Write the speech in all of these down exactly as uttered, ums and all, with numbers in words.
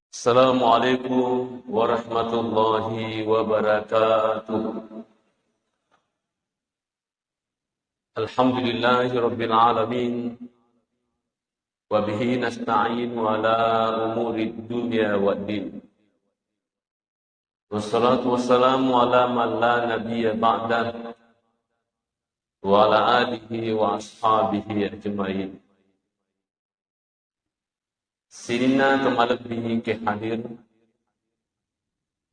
Assalamualaikum warahmatullahi wabarakatuh. Alhamdulillahi rabbil alamin. Wa bihi nasta'inu ala umurid dunya waddin. Wassalatu wassalamu ala man la nabiyya ba'dah wa ala alihi wa ashabihi ajma'in. Sininna to malebbi ke hadir,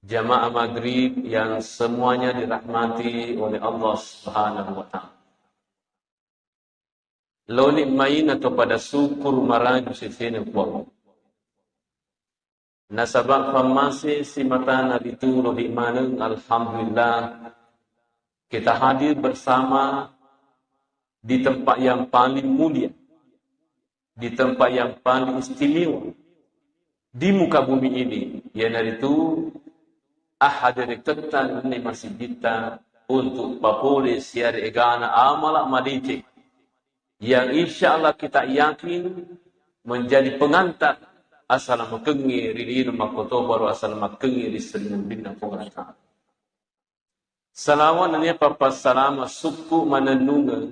jamaah maghrib yang semuanya dirahmati oleh Allah Subhanahu wa Ta'ala. Loni maina to pada syukur maraju sesena Puang. Nasaba fammase simatana rituro di maneng, alhamdulillah, kita hadir bersama di tempat yang paling mulia, di tempat yang paling istimewa di muka bumi ini, iyanaritu ahhadirekketta nenni masijitta untuk papole siare egana amala madeceng, yang insya Allah kita yakin menjadi pengantar asalamakengnge ri lino makkotoparo, asalamakengnge ri sri munrinna Puang Allah Ta'ala. Salawat nennia pappassalama sukku manennungeng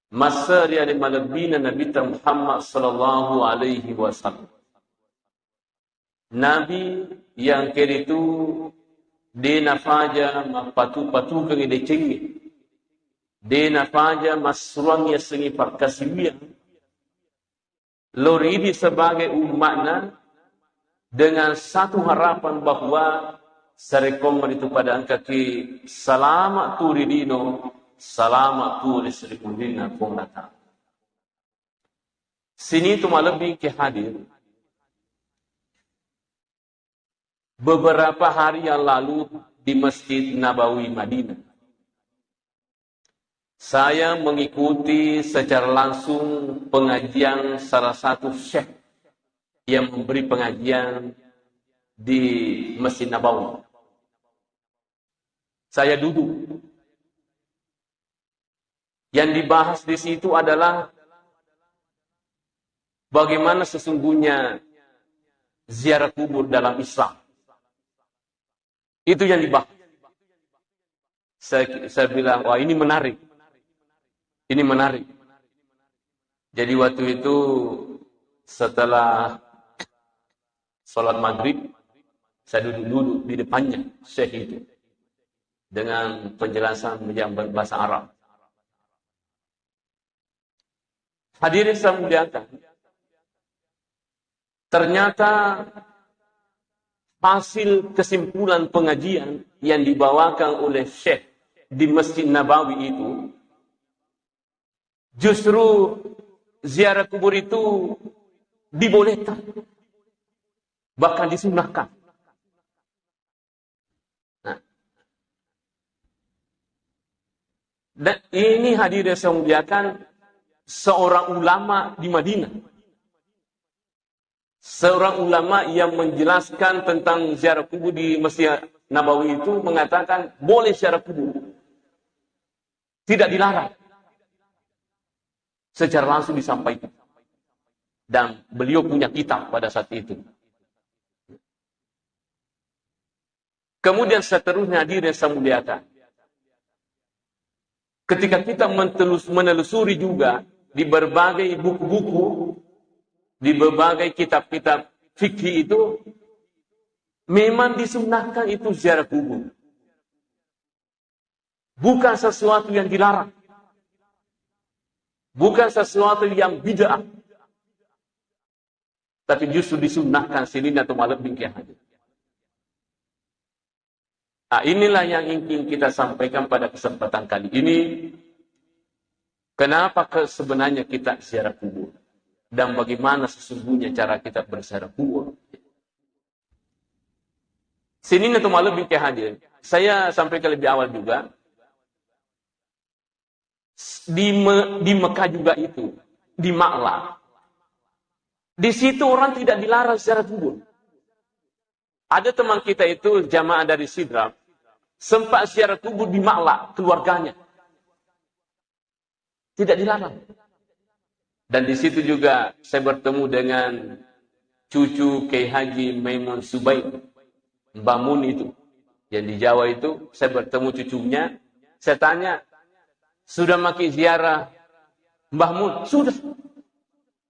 masse ri ale malebbina Nabitta Muhammad sallallahu alaihi wasallam. Nabi yang keritu de nafaja mappatu-patukengngi decengnge, de nafaja massuruangngi assengngi pakkasiwiang, lo ridi sebagai umma'na dengan satu harapan bahwa sarekkommaritu pada engkaki salama tu ri lino, salama tu ri sri munrinna Puang Allah Ta'ala. Sini tu malebbi ke hadir, beberapa hari yang lalu di Masjid Nabawi Madinah, saya mengikuti secara langsung pengajian salah satu syekh yang memberi pengajian di Masjid Nabawi. Saya duduk. Yang dibahas di situ adalah bagaimana sesungguhnya ziarah kubur dalam Islam. Itu yang dibahas. Saya, saya bilang, "Wah, ini menarik. Ini menarik." Jadi waktu itu setelah sholat maghrib, saya duduk-duduk di depannya, syekh itu, dengan penjelasan yang berbahasa Arab. Hadirin saya muliakan, ternyata hasil kesimpulan pengajian yang dibawakan oleh syekh di Masjid Nabawi itu, justru ziarah kubur itu dibolehkan, bahkan disunahkan. Nah, dan ini, hadirin yang saya muliakan, seorang ulama di Madinah. Seorang ulama yang menjelaskan tentang ziarah kubur di Masjid Nabawi itu mengatakan boleh ziarah kubur. Tidak dilarang. Secara langsung disampaikan. Dan beliau punya kitab pada saat itu. Kemudian seterusnya, hadirin yang saya muliakan, ketika kita mentelus-, menelusuri juga di berbagai buku-buku, di berbagai kitab-kitab fikih itu, memang disunahkan itu ziarah kubur. Bukan sesuatu yang dilarang. Bukan sesuatu yang bid'ah. Tapi justru disunnahkan, sininna tu malebbi ke hadir. Nah, inilah yang ingin kita sampaikan pada kesempatan kali ini. Kenapa ke-, sebenarnya kita ziarah kubur? Dan bagaimana sesungguhnya cara kita berziarah kubur? Sininna tu malebbi ke hadir. Saya sampaikan lebih awal juga. Di Me-, di Mekah juga itu, di Ma'la. Di situ orang tidak dilarang ziarah kubur. Ada teman kita itu, jamaah dari Sidrap, sempat ziarah kubur di Ma'la, keluarganya. Tidak dilarang. Dan di situ juga saya bertemu dengan cucu Kiai Haji Maimun Subair, Mbah Mun itu. Yang di Jawa itu, saya bertemu cucunya, saya tanya, "Sudah maki ziarah Mbah Mun?" "Sudah.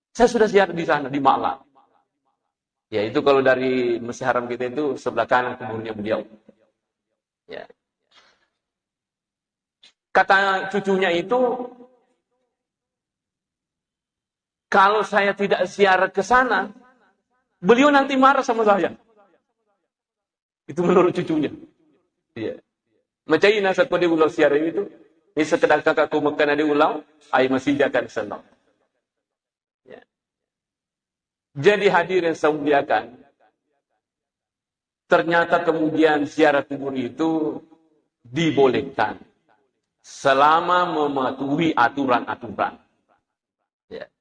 Saya sudah ziarah di sana, di Ma'la." Ya, itu kalau dari Masjid Haram kita itu, sebelah kanan kuburnya beliau. Ya. Kata cucunya itu, "Kalau saya tidak ziarah ke sana, beliau nanti marah sama saya." Itu menurut cucunya. Iya. Macai nasa ko de ulau ziarah itu, ini sekedar kakak ko Mekah na de ulau, ai masih jakan senang. Ya. Jadi hadirin saya muliakan, ternyata kemudian ziarah kubur itu dibolehkan selama mematuhi aturan-aturan. Ya.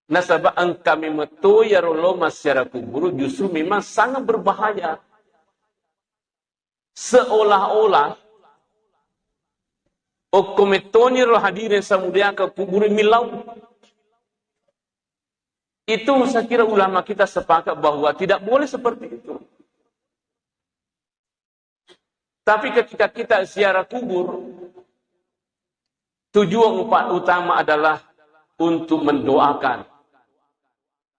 Nasaba engka memetto iyaro lo massiara kuburu justru memang sangat berbahaya. Seolah-olah okko mettoni ro hadirin samudiaka kuburu millau. Itu saya kira ulama kita sepakat bahwa tidak boleh seperti itu. Tapi ketika kita ziarah kubur, tujuan upa-, utama adalah untuk mendoakan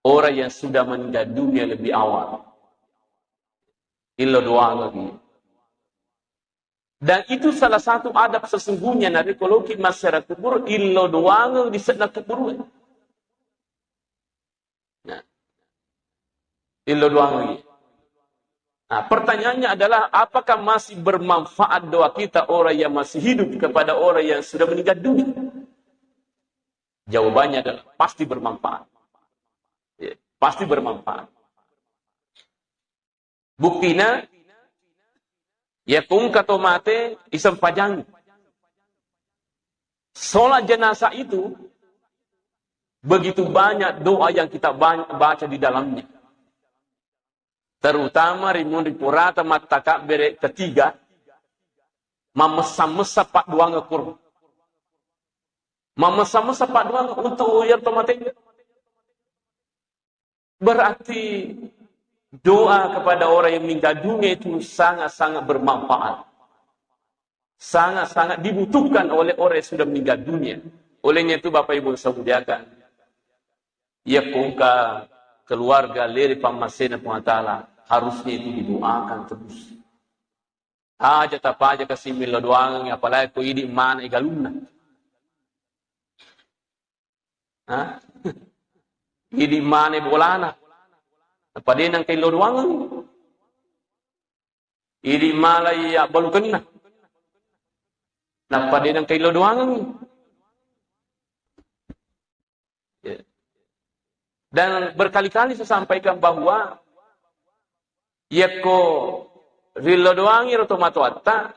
orang yang sudah meninggal dunia lebih awal. Illo doang lagi. Dan itu salah satu adab sesungguhnya, narekko loki massiara kubur, illo doang di sedna kubur. Nah, illo doang lagi. Nah, pertanyaannya adalah, apakah masih bermanfaat doa kita orang yang masih hidup kepada orang yang sudah meninggal dunia? Jawabannya adalah pasti bermanfaat. Ya, pasti bermanfaat. Buktina, yakko engka to mate, isempajang. Sholat jenazah itu begitu banyak doa yang kita ba-, baca di dalamnya. Terutama ri munri purata mattakabbere ketiga, mamessa-messa paddoangeng koro. Mamessa-messa paddoangeng untuk iyaro to mate. Berarti doa kepada orang yang meninggal dunia itu sangat-sangat bermanfaat. Sangat-sangat dibutuhkan oleh orang yang sudah meninggal dunia. Olehnya itu, Bapak Ibu saya muliakan, yakko engka keluarga lao ri pammasena Puang Ta'ala, harusnya itu didoakan terus. Aja tapaja kasi millau doangengngi, apalagi ko idi mana galunna. Ha? Idi mana bolana. Apa de nangka illau doangengngi. Idi malai abbalukenna. Nappa de nengka illau doangengngi. Ya. Dan berkali-kali saya sampaikan bahwa yakko rillau doangi ro tomatoatta,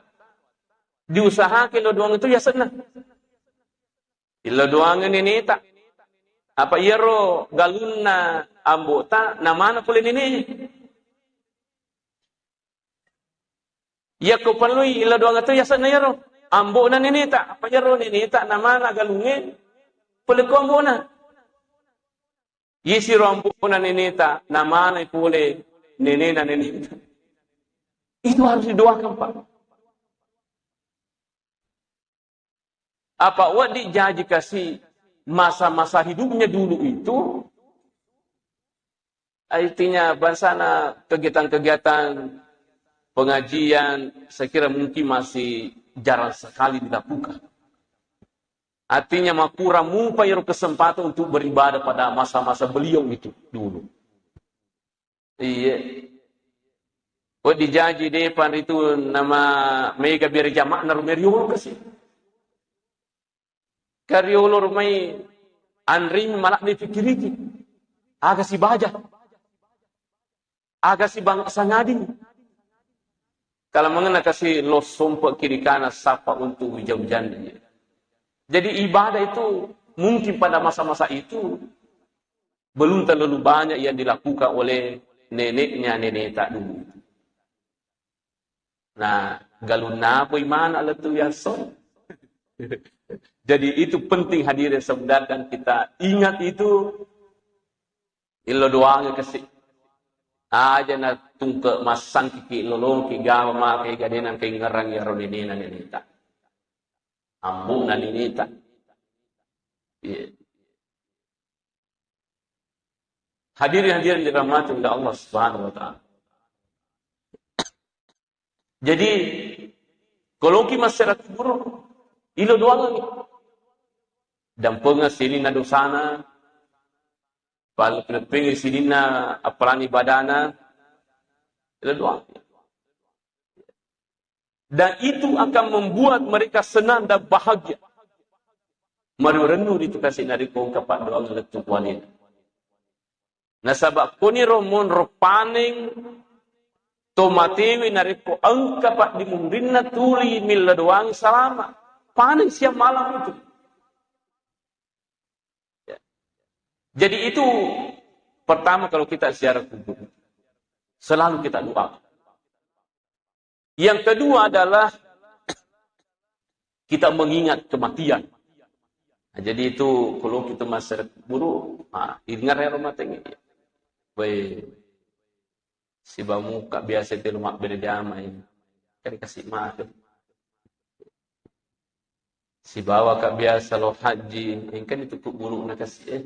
diusahakeng illau doang itu yasenna. Illau doangeng neneta. Apa iyaro galunna ambota namana pole nenena. Yakko pellui illau doang tu yasenna iyaro ambo'na neneta, apa iyaro neneta namana galungnge pole ko ambo'na. Yesiro ambo'na neneta namana pole nenena neneta. Itu harus didoakan, Pak. Apa wedding jaji kasi masa-masa hidupnya dulu itu, artinya bangsana kegiatan-kegiatan pengajian, saya kira mungkin masih jarang sekali dilakukan. Artinya makurang mupa iyaro kesempatan untuk beribadah pada masa-masa beliau itu dulu. Iya. Wedding jaji depan ritu nama mega biar jama'na rumah riolo kasi. Kariolo rumai anring malak difikiriki. Aga sibaja. Aga sibang sangading. Kalau mengenai kasi lo sompe kiri kanan sapa untuk hujan-hujan. Jadi ibadah itu mungkin pada masa-masa itu belum terlalu banyak yang dilakukan oleh neneknya neneta dulu. Nah, galunna poi mana lettu yaso. Jadi itu penting hadirin saudara dan kita ingat itu Illo doang kasi. Aja na tungke massangkiki lolongki gawa maka ega de nangka ingerang iyaro nenena neneta. Ambu'na neneta. Iya. Hadirin hadirin dirahmati oleh Allah Subhanahu wa Ta'ala. Jadi, koloki masyarakat kubur, ilo doang ni. Dampengeng sininna dosana, pal-, paleppengeng sininna appalang ibadana, ilo doang. Dan itu akan membuat mereka senang dan bahagia. Mario rennu ritu kasi narekko engka paddoang lettu kualena. Nasaba koniro monro paneng to matewe narekko engka paddimunrinna tuli milla doang salama. Paneng siang malam itu. Ya. Jadi itu pertama kalau kita ziarah kubur. Selalu kita doa. Yang kedua adalah kita mengingat kematian. Nah, jadi itu kalau kita masih buruk, nah, ingat ya rumah tengah. Baik. Sibawa muka biasa itu lemak berjamaah ini. Kan dikasih maaf. Sibawa ka biasa lo haji, engka ni tukku buruk na kasi, eh.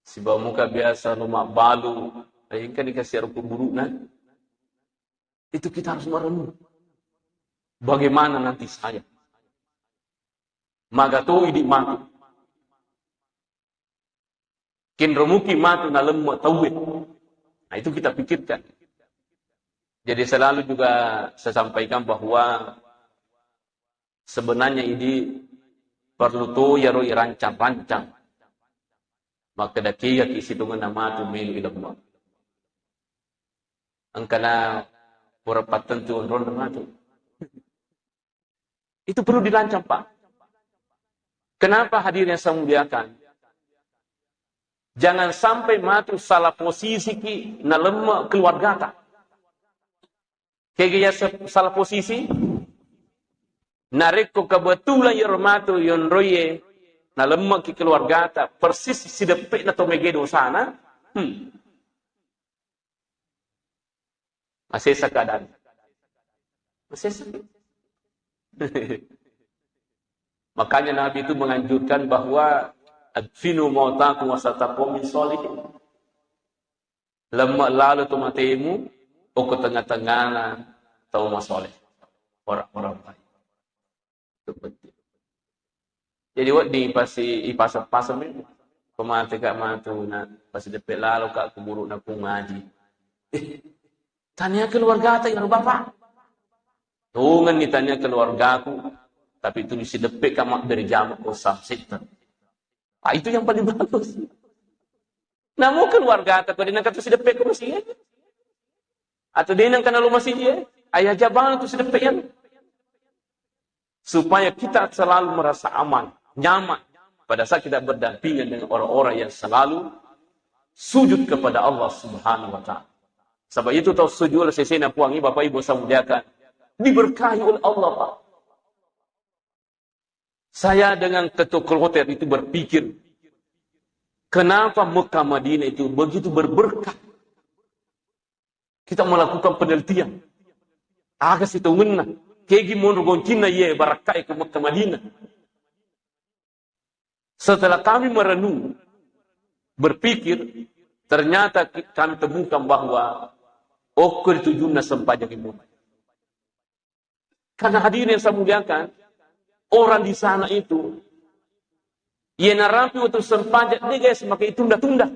Sibawa muka biasa lo mabbalu, eh, engka ni kasi arukku buruk na. Itu kita harus merenung. Bagaimana nanti saya? Maga to idi matu. Kenro muki matu nalemme tauwe. Nah, itu kita pikirkan. Jadi selalu juga saya sampaikan bahwa sebenarnya ini perlu to yaro irancang-rancang. Makkeda kiyaki sitongenna matu melu ilemme. Engkana pura pattentu onronna matu. Itu perlu dirancang, Pak. Kenapa hadirin yang saya muliakan? Jangan sampai matu salah posisi ki nalemme keluargata. Kege ya se-, salah posisi? Narekko kebetulan yero matu yonroye nalemme ki keluargata persis sideppe'na to mege dosana, hmm. Masesa keadaan. Masesa. Makanya Nabi itu menganjurkan bahwa adfinu mautakum wasatakum min sholihin. Lemme lalo tu matemu, okko tengah-tengahna tau masoleh. Orang-orang baik. Itu penting. Jadi wedding pasti ipasang-pasang memang. Pemate ka matu na pasti deppe lalo ka kuburu na ku ngaji. Eh, tania keluarga ta ya Bapak. Tongenni tania keluargaku, tapi itu sideppe ka mabbere jama ko samsetta. Ah, itu yang paling bagus. Namo keluarga ta ko de nengka tu sideppe ko masih. Atau de nengka nalo masih. Ayah jabang tu sideppe yang supaya kita selalu merasa aman, nyaman pada saat kita berdampingan dengan orang-orang yang selalu sujud kepada Allah Subhanahu wa Ta'ala. Sebab itu tau sujud sesena puangi Bapak Ibu saya muliakan, diberkahi oleh Allah, Pak. Saya dengan Ketua Kloter itu berpikir, kenapa Mekah Madinah itu begitu berberkah? Kita melakukan penelitian. Aga sitongenna, kegi monro goncinna iye barakkae ke Mekah Madinah. Setelah kami merenung, berpikir, ternyata ki-, kami temukan bahwa okko ditujunna sempajang ibu. Karena hadirin yang saya muliakan, orang di sana itu, iya narapi waktu sempajang, dia guys, maka itunda-tunda.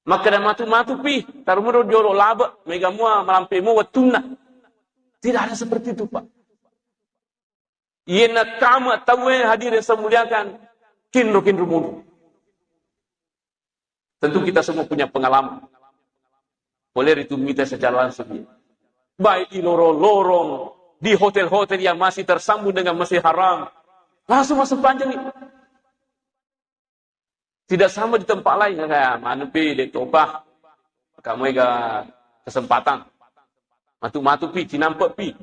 Makkeda matu-matu pi, tarumero jolo labe, mega mua malampe mua wettunna. Tidak ada seperti itu, Pak. Iya nakama tauwe hadirin saya muliakan, kinro-kinro mulu. Tentu kita semua punya pengalaman. Boleh itu mita secara langsung dia. Baik di lorong-lorong, di hotel-hotel yang masih tersambung dengan Masjid Haram. Langsung masuk panjang itu. Tidak sama di tempat lain. Kayak mana pi, dek topa. Kamu ega kesempatan. Matu-matu pi, cinampe pi.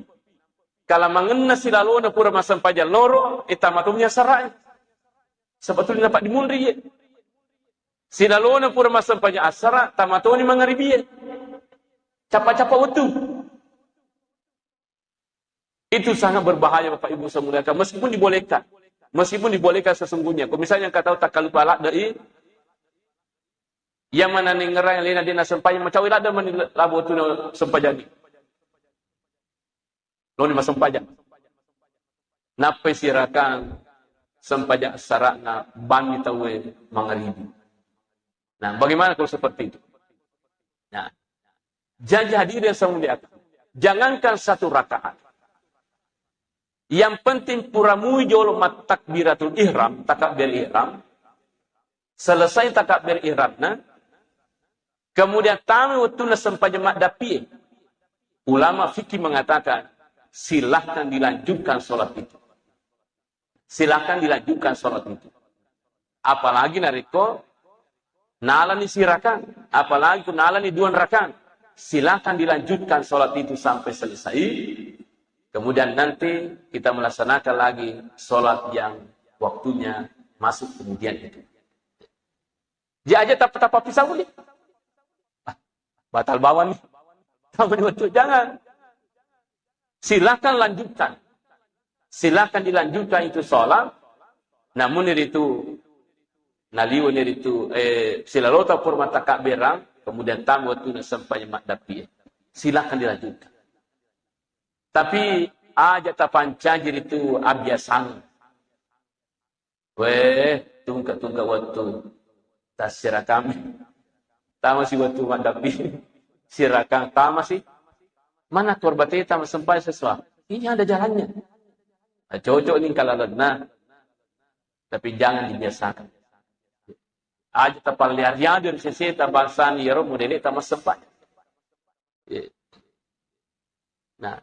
Kalau mangenna silalona pura masempajang loro, eh, tamatumnya sarai. Sebetulnya dapat dimunri, ya. Silalona pura massempajang assara, tamatoni mangaribie. Cappa-cappa wettu. Itu sangat berbahaya, Bapak Ibu saya muliakan. Meskipun dibolehkan. Meskipun dibolehkan sesungguhnya. Kalau misalnya engka tau takkalupa ladde i, iya manengngerangi alena de' nassempajang, macawe ladde mani labo tu nassempajang. Loni massempajang. Nappai sirakang sempajang assara'na banni tauwe mangaribi. Nah, bagaimana kalau seperti itu? Nah, jadi hadirin yang saya muliakan, jangankan satu rakaat. Yang penting pura mui jolo mattakbiratul ihram, takbir ihram, selesai takbir ihramna, kemudian tama wettunna sempajang maddapi. Ulama fikih mengatakan, silahkan dilanjutkan sholat itu. Silahkan dilanjutkan sholat itu. Apalagi narekko nalani sirakang, apalagi ku nalani dua rakang, silahkan dilanjutkan sholat itu sampai selesai. Kemudian nanti kita melaksanakan lagi sholat yang waktunya masuk kemudian itu. Dia aja tapa-tapa pisau nih. Ah, batal bawang nih. Tama di waktu, jangan. Silahkan lanjutkan. Silahkan dilanjutkan itu sholat. Namun itu naliwani ritu, eh, silalota pura mattakabbirang, kemudian tama wettunna sempajang maddapi. Silahkan dilanjutkan. Tapi aja tapancaji ritu abiasang. Weh, tungke-tungke wettu. Tassirakang. Tamasi wettu maddapi. Sirakang tamasi. Mana korbateta massempajang sesuai? Ini ada jalannya. Nah, cocok nih kalau nah. Tapi jangan dibiasakan. Aja tapalliari-ari seseta bangsana iyaro modele tamassempajang. Iya. Nah,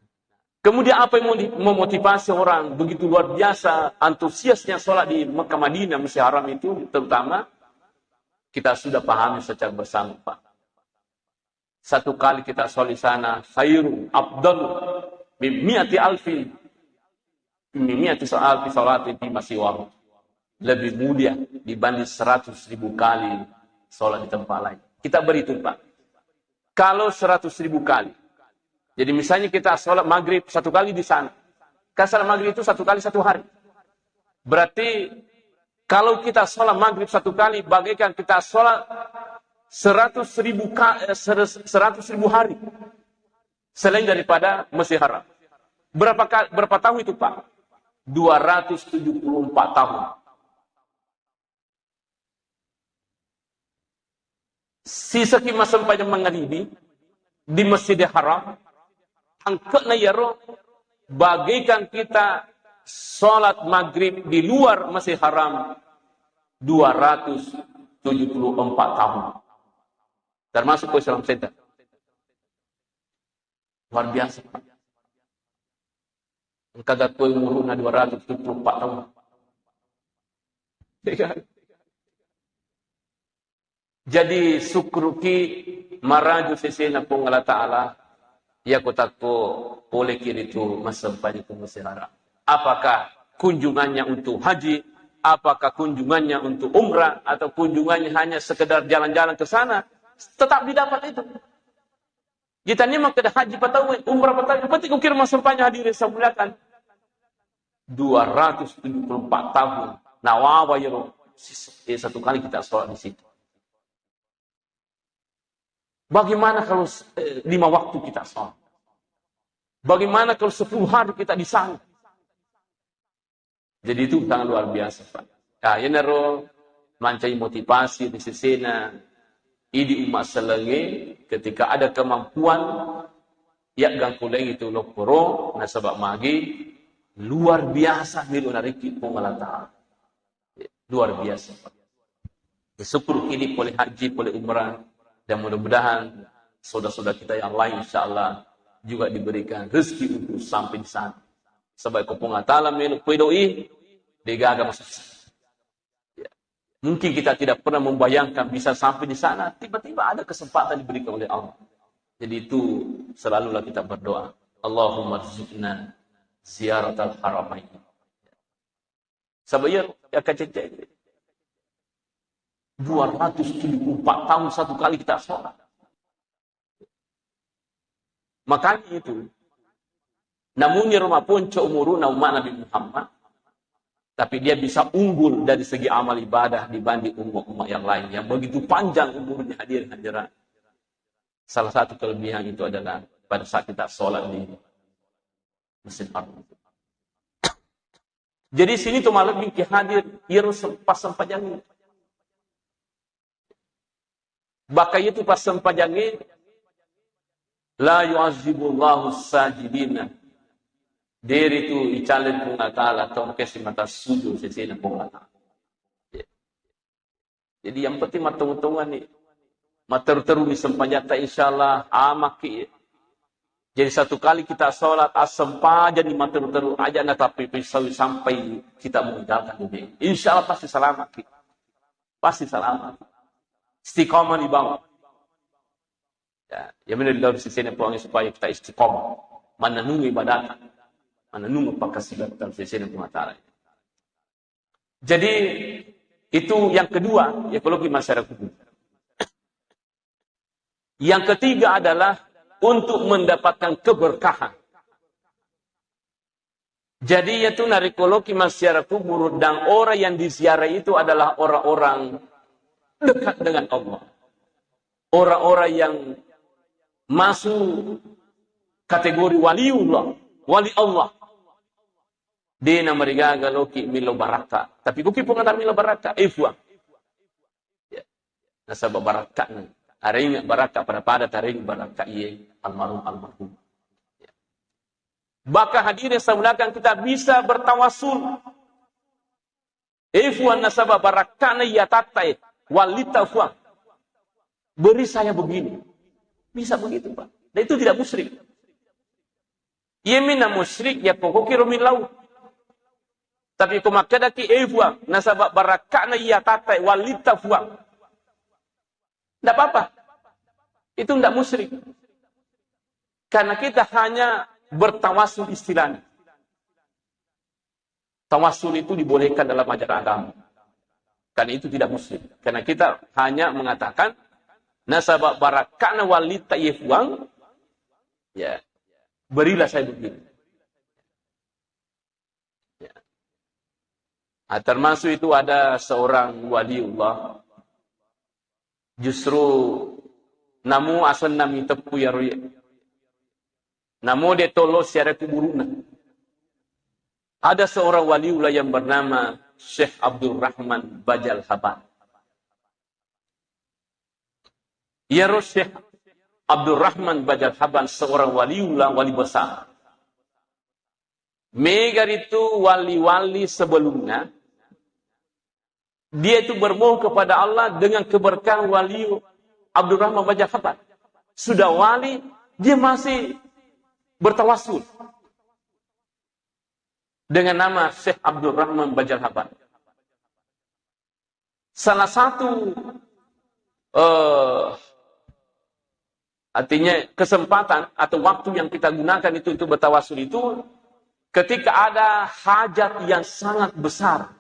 kemudian apa yang mau di-, memotivasi orang begitu luar biasa antusiasnya sholat di Mekah Madinah, Masjid Haram itu terutama, kita sudah pahami secara bersama, Pak. Satu kali kita sholat di sana, khairu, afdalu, min mi'ati alfi, min mi'ati alfi sholatin fi ma siwahu. Lebih mulia dibanding seratus ribu kali sholat di tempat lain. Kita berhitung, Pak. Kalau seratus ribu kali. Jadi misalnya kita sholat maghrib satu kali di sana. Kan sholat maghrib itu satu kali satu hari. Berarti kalau kita sholat maghrib satu kali, bagaikan kita sholat seratus ribu ka-, eh, seratus ribu hari. Selain daripada Masjid Haram. Berapa ka-, berapa tahun itu, Pak? Dua ratus tujuh puluh empat tahun. Sisaki massempajang mangaribi di Masjidil Haram, angke'na iyaro bagaikan kita sholat maghrib di luar Masjid Haram dua ratus tujuh puluh empat tahun. Termasuk ko Islam Center. Luar biasa, Pak. Engka gatoi umuruna dua ratus tujuh puluh empat tahun. Ya kan? Jadi, sukkuruki maraju sesena Puang Allah Ta'ala, iya ko takko poleki ritu massempajang ko Masjidil Haram. Apakah kunjungannya untuk haji? Apakah kunjungannya untuk umrah? Atau kunjungannya hanya sekedar jalan-jalan ke sana? Tetap didapat itu. Jadi tania makkeda haji patau, umrah patau, yang penting ukir massempajang, hadirin saya muliakan. Dua ratus tujuh puluh empat tahun. Nawawa iyaro. Sis-, eh, satu kali kita sholat di situ. Bagaimana kalau, eh, lima waktu kita sholat? Bagaimana kalau sepuluh hari kita di sana? Jadi itu sangat luar biasa, Pak. Nah, iyanaro mancaji motivasi ri sesena idi umma sellengnge, ketika ada kemampuan, ya gangkuleng itu lokkoro, nasaba magi luar biasa melo narekki Puang Allah Ta'ala. Luar biasa, Pak. Syukur ini boleh haji, boleh umrah, dan mudah-mudahan saudara-saudara kita yang lain, insya Allah, juga diberikan rezeki untuk sampai di sana. Sebab ko Puang Allah Ta'ala melo pedoi, degaga masuk sana. Ya. Mungkin kita tidak pernah membayangkan bisa sampai di sana, tiba-tiba ada kesempatan diberikan oleh Allah. Jadi itu selalulah kita berdoa, Allahumma rzuqna ziyaratal haramain. Saba iya, ya kacecek. Dua ratus tujuh puluh empat tahun satu kali kita sholat. Makanya itu, namuniro maponco umuruna umat Nabi Muhammad, tapi dia bisa unggul dari segi amal ibadah dibanding umat-umat yang lain yang begitu panjang umurnya, hadirin hadirat. Salah satu kelebihan itu adalah pada saat kita sholat di Masjid Haram. Jadi sini tu malebbi ki hadir, iyaro sem-, passempajangnge. Baka itu passempajangnge, la yu'azzibullahu sajidina. Deri tu icaleng Puang Allah Ta'ala, tongke simata sujud sesena Puang Allah Ta'ala. Jadi yang penting mattonga-tonga ni. Matteru-teru ni sempajatta, insyaallah, amaki. Jadi satu kali kita sholat, assempajang ni matteru-teru, aja na tapi pisau sampai kita meninggalkan dunia. Insyaallah pasti selamat ki. Pasti selamat. Istiqomah di bawah. Ya, ya benar, dalam sisi ini Puang supaya kita istiqomah. Menanungi ibadah. Menanungi pakasilan dalam sisi ini Puang Ta'ala. Jadi, itu yang kedua, ya, kalau di masyarakat. Yang ketiga adalah untuk mendapatkan keberkahan. Jadi, yaitu narekko loki maziarah kubur dan orang yang diziarah itu adalah orang-orang dekat dengan Allah. Orang-orang yang masuk kategori waliullah, wali Allah. De namarigaga loki milo barakka. Tapi ko ki Puang Ta'ala milo barakka, eh, Puang. Ya. Nasaba barakka ni. Areng barakka pada-pada tareng barakka iye almarhum, almarhum. Ya. Bahkan hadirin sekalian, kita bisa bertawassul. Eh, Puang, nasaba barakkana iya tattae, wallitta, Puang. Beri saya begini. Bisa begitu, Pak. Dan itu tidak musyrik. Iya minna musyrik, ya pokokiro millau. Tapi ko makkedaki, eh, Puang, nasaba barakkana iya tattae, wallitta, Puang. Ndak apa-apa. Itu ndak musyrik. Karena kita hanya bertawassul istilahnya. Tawassul itu dibolehkan dalam ajaran agama. Karena itu tidak musyrik. Karena kita hanya mengatakan, nasaba barakkana wallitta iye Puang, ya, berilah saya begini. Ya. Ah, termasuk itu ada seorang waliullah. Justru namu asenna miteppu iyaro iye. Namu de tolo siare kuburuna. Ada seorang waliullah yang bernama Syekh Abdurrahman Bajal Haban. Iyaro Syekh Abdurrahman Bajal Haban seorang waliullah, wali besar. Mega ritu wali-wali sebelumnya, dia itu bermohon kepada Allah dengan keberkahan wali Abdurrahman Bajal Haban. Sudah wali, dia masih bertawassul dengan nama Syekh Abdurrahman Bajal Haban. Salah satu, eh, artinya kesempatan atau waktu yang kita gunakan itu untuk bertawassul itu ketika ada hajat yang sangat besar.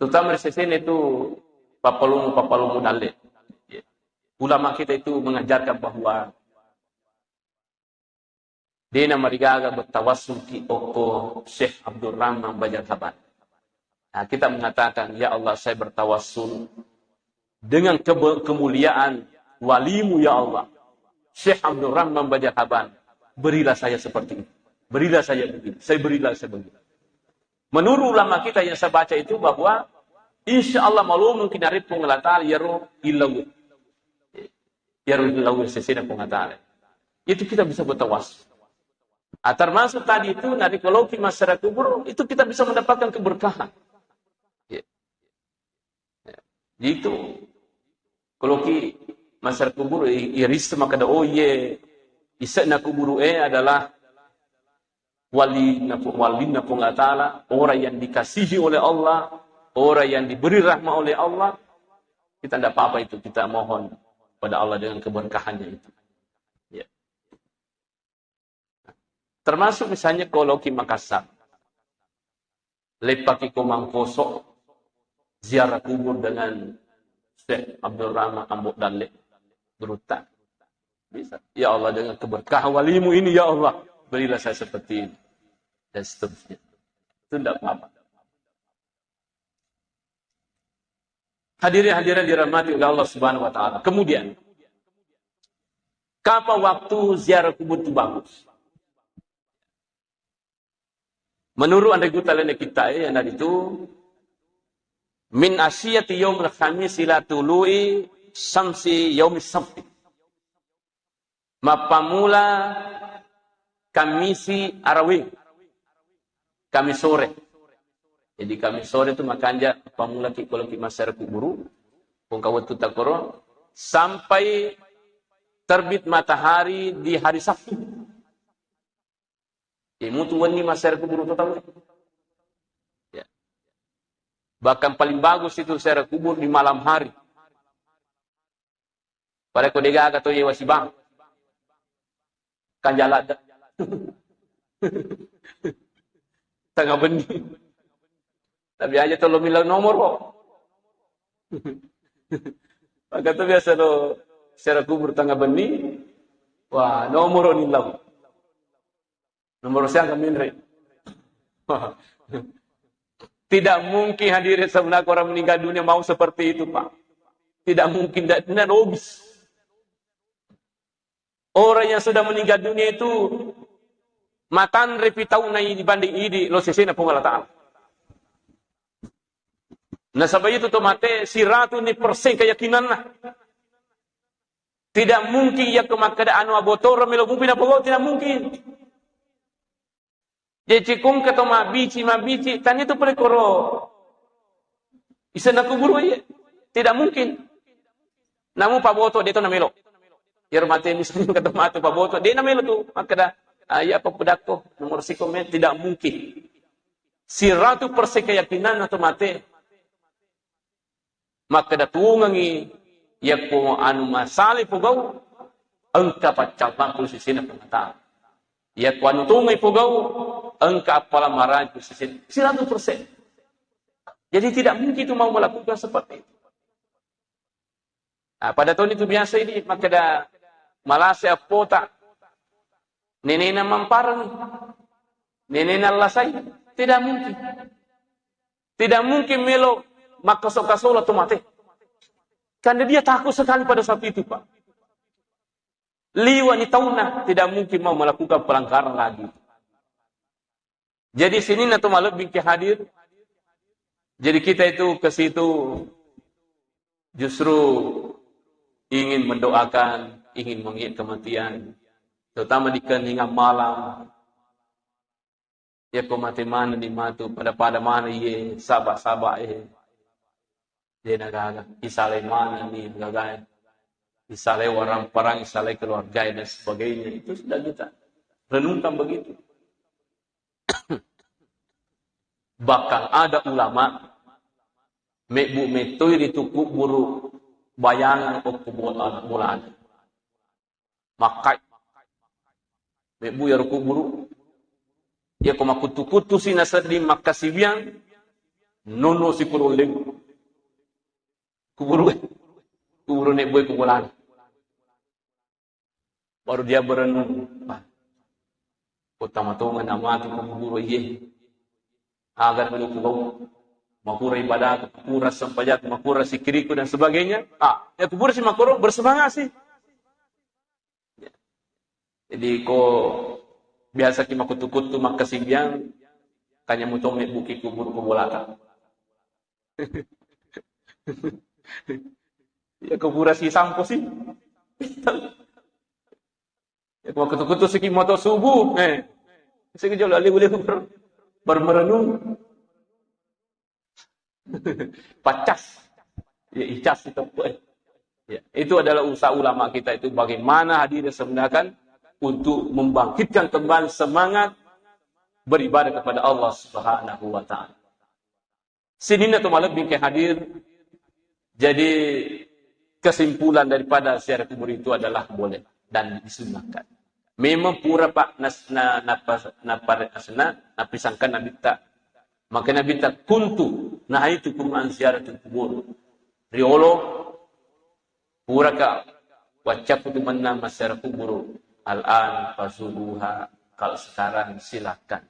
Terutama di sisi ini itu pappalumu, pappalumu dalle. Ulama kita itu mengajarkan bahwa de namarigaga bertawassul ki okko Syekh Abdurrahman Bajal Haban. Nah, kita mengatakan, "Ya Allah, saya bertawassul dengan kebe-, kemuliaan walimu, ya Allah, Syekh Abdurrahman Bajal Haban, berilah saya seperti itu. Berilah saya begini, saya berilah saya begini." Menurut ulama kita yang saya baca itu bahwa insya Allah malomong ki nareppo Allah Ta'ala iyaro illau. Iyaro illau sesena Puang Ta'ala. Itu kita bisa bertawassul. Ah, termasuk tadi itu, narekko loki maziarah kubur, itu kita bisa mendapatkan keberkahan. Ya. Ya. Itu, ko loki maziarah kubur, i-, irisseng makkeda, oh iye, ise'na kuburu e adalah wali na, walinna Puang Allah Ta'ala, orang yang dikasihi oleh Allah, orang yang diberi rahmat oleh Allah, kita ndak apa-apa itu, kita mohon pada Allah dengan keberkahannya itu. Ya. Termasuk misalnya ko loki Makassar, leppaki ko Mangkoso, ziarah kubur dengan Syekh Abdul Rahman Ambo Dalle, gurutta. Bisa. Ya Allah, dengan keberkahan walimu ini, ya Allah, berilah saya seperti ini. Dan seterusnya. Itu tidak apa-apa. Hadirin hadirat dirahmati oleh Allah Subhanahu wa Ta'ala. Kemudian, kapan waktu ziarah kubur itu bagus? Menurut anre gutta lainna kita, eh, yang tadi itu, min asyiyati yaumil khamis ila tulu'i syamsi yaumis sabti. Mappammula Kammisi araweng, Kamis sore. Jadi Kamis sore tu makanja pammulaki, ko loki massare kuburu, ko engka wettu takoro, sampai terbit matahari di hari Sabtu. Imutu wenni massare kuburu to tau. Ya. Bahkan paling bagus itu ziarah kubur di malam hari. Pada ko degaga to yewa sibang. Kan jalan dah. Tengah benni. Tapi aja tolong bilang nomor kok. Maka tu biasa lo ziarah kubur tengah benni. Wah, nomor ni lau. Nomor siapa minre? Tidak mungkin hadirin sebenarnya orang meninggal dunia mau seperti itu, Pak. Tidak mungkin, tidak, tidak logis. Orang yang sudah meninggal dunia itu matanre pitauna dibanding idi lo sesena Puang Allah Ta'ala. Nasaba itu to mate siratu ni persen keyakinanna. Tidak mungkin yakko makkeda anu abotoro melo mupi napogau, tidak mungkin. Jadi cikung keto mabici, mabici, tani tu pole koro isenna kuburu iya. Tidak mungkin. Namu paboto de to namelo. Yar mate misalnya keto mate paboto de namelo tu makkeda, ah, iya apa pedakko nomor siko me, tidak mungkin. Siratu persen keyakinan atau mate. Makkeda tuongengngi, yakko anu masale pogau, engka paccallang ku sisina Puang Allah Ta'ala. Yakko anu tuongengngi pogau, engka appala maraji ku sisina. Siratu persen. Jadi tidak mungkin itu mau melakukan seperti itu. Nah, pada tahun itu biasa ini makkeda malase appota. Nenena mampareng. Nenena lasai. Tidak mungkin. Tidak mungkin melo makkaso-kasola to mate. Karena dia takut sekali pada saat itu, Pak. Liwani tauna tidak mungkin mau melakukan pelanggaran lagi. Jadi sininna to malebbi ke hadir. Jadi kita itu ke situ justru ingin mendoakan, ingin mengingat kematian, terutama di keheningan malam. Yakko mate manenni matu, pada-pada maneng iye, saba-saba e. De nagaga. Isalai manenni gagae. Isalai warang parang, isalai keluarga dan sebagainya. Itu sudah kita renungkan begitu. Bahkan ada ulama mebbu mettoi ritu kuburu bayangan okko bola, bolana. Makkai. Mebbu iyaro kuburu. Iyako makkuttu-kuttu si nasedding makkasiwiang, nonno si purullewu. Kuburu, kuburu nebbu e kubolana. Baru dia berenung. Wah, ko tama tongenna matu ko kuburu iye. Aga melo pugau. Makura ibadah, makura sempajang, makura sikiriku dan sebagainya. Ah, ya kuburu si makoro bersemangat sih. Jadi ko biasa ki makutu-kutu makkasiwiang, kanya mutong mebbuki kuburu ko bolata. Ya kubura si sampo si. Ya kutu-kutu siki moto subuh, eh. Siki jolo ali boleh ber-, bermerenung. Pacas. Ya, icas itu. Ya, itu adalah usaha ulama kita itu bagaimana hadir sebenarkan untuk membangkitkan kembali semangat beribadah kepada Allah Subhanahu wa Ta'ala. Sininna to malebbi ke hadir. Jadi kesimpulan daripada ziarah kubur itu adalah boleh dan disunahkan. Memang pura pak nas-, na-, napa-, napa-, nasna, napisangkan Nabitta Maka Nabitta, "Kuntu nahaitukum an ziyaratil kubur." Riolo, puraka waccakku tu mennang massiara kuburu, al-an fazuruha, kalau sekarang silakan.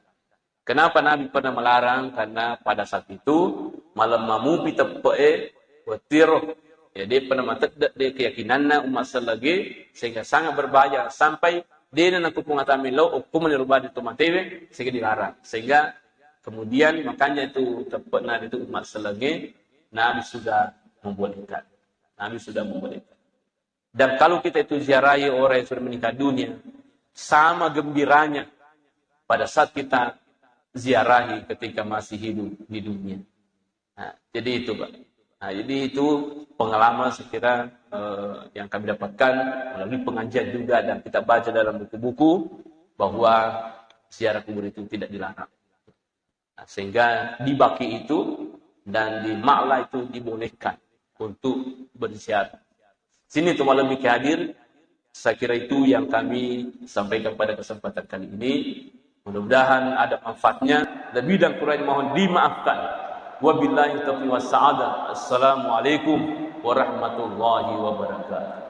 Kenapa Nabi pernah melarang? Karena pada saat itu malam mamupi teppe'e, wettuero, ya, de' pernah matedde' de' keyakinanna umma sellege, sehingga sangat berbahaya sampai de'na nakko Puang Ata melo okko mani rubadi to matewe, sehingga dilarang. Sehingga kemudian makanya itu teppe'na itu umma sellege, Nabi sudah membolehkan. Nabi sudah membolehkan. Dan kalau kita itu ziarahi orang yang sudah meninggal dunia, sama gembiranya pada saat kita ziarahi ketika masih hidup di dunia. Nah, jadi itu, Pak. Nah, jadi itu pengalaman, saya kira, eh, yang kami dapatkan melalui pengajian juga, dan kita baca dalam buku-buku bahwa ziarah kubur itu tidak dilarang. Nah, sehingga di Baqi itu dan di Ma'la itu dibolehkan untuk berziarah. Sini tu malam ini hadir, saya kira itu yang kami sampaikan pada kesempatan kali ini. Mudah-mudahan ada manfaatnya. Lebih dan kurang mohon dimaafkan. Wabillahi taufiq wassa'adah. Assalamualaikum warahmatullahi wabarakatuh.